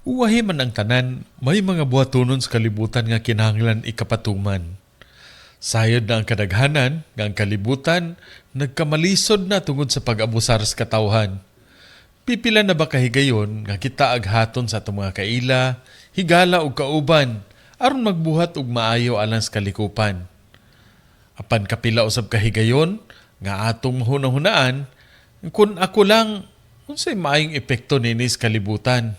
Uwahi man ang tanan, may mga buhatonon sa kalibutan nga kinahanglan ikapatuman. Sayod na ang kadaghanan nga ang kalibutan nagkamalisod na tungod sa pag-abusar sa katawhan. Pipila na ba kahigayon nga kita aghaton sa atong mga kaila, higala ug kauban aron magbuhat og maayo alang sa kalikupan? Apan kapila usab kahigayon nga atong mahuna-hunaan, kung ako lang, unsay maayong epekto nini sa kalibutan?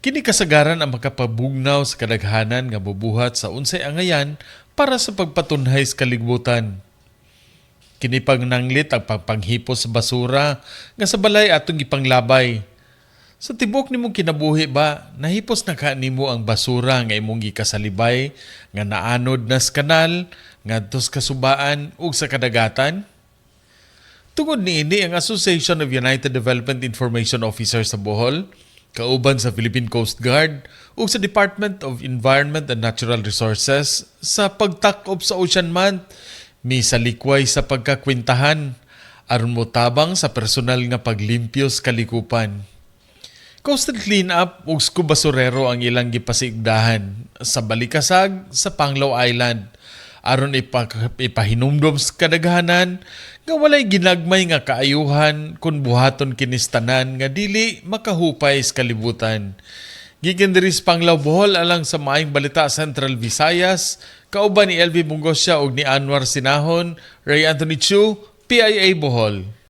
Kini kasagaran ang makapabugnaw sa kadaghanan nga bubuhat sa unsay angayan para sa pagpatunhay sa kalibutan. Kini pangnanglit ang pagpanghipos sa basura nga sa balay atong gipanglabay. Sa tibok nimong kinabuhi ba, nahipos na ka nimo ang basura nga imong gikasalibay nga naanod na sa kanal, ngadto sa kasubaan ug sa kadagatan? Tungod niini, ang Association of United Development Information Officers sa Bohol, kauban sa Philippine Coast Guard ug sa Department of Environment and Natural Resources, sa pagtakop sa Ocean Month, misalikway sa pagkakwentahan aron motabang sa personal nga paglimpyo sa kalikupan. Coastal Clean Up ug Scuba Basurero ang ilang gipasigdahan sa Balicasag sa Panglao Island aron ipahinumdom sa kadaghanan nga walay ginagmay nga kaayuhan kung buhaton kini sa tanan nga dili makahupay sa kalibutan. Gikan diri sa Panglao, Bohol, alang sa Maayong Balita Central Visayas, kauban ni LV Bungosya ug ni Anwar Sinahon, Ray Anthony Chu, PIA Bohol.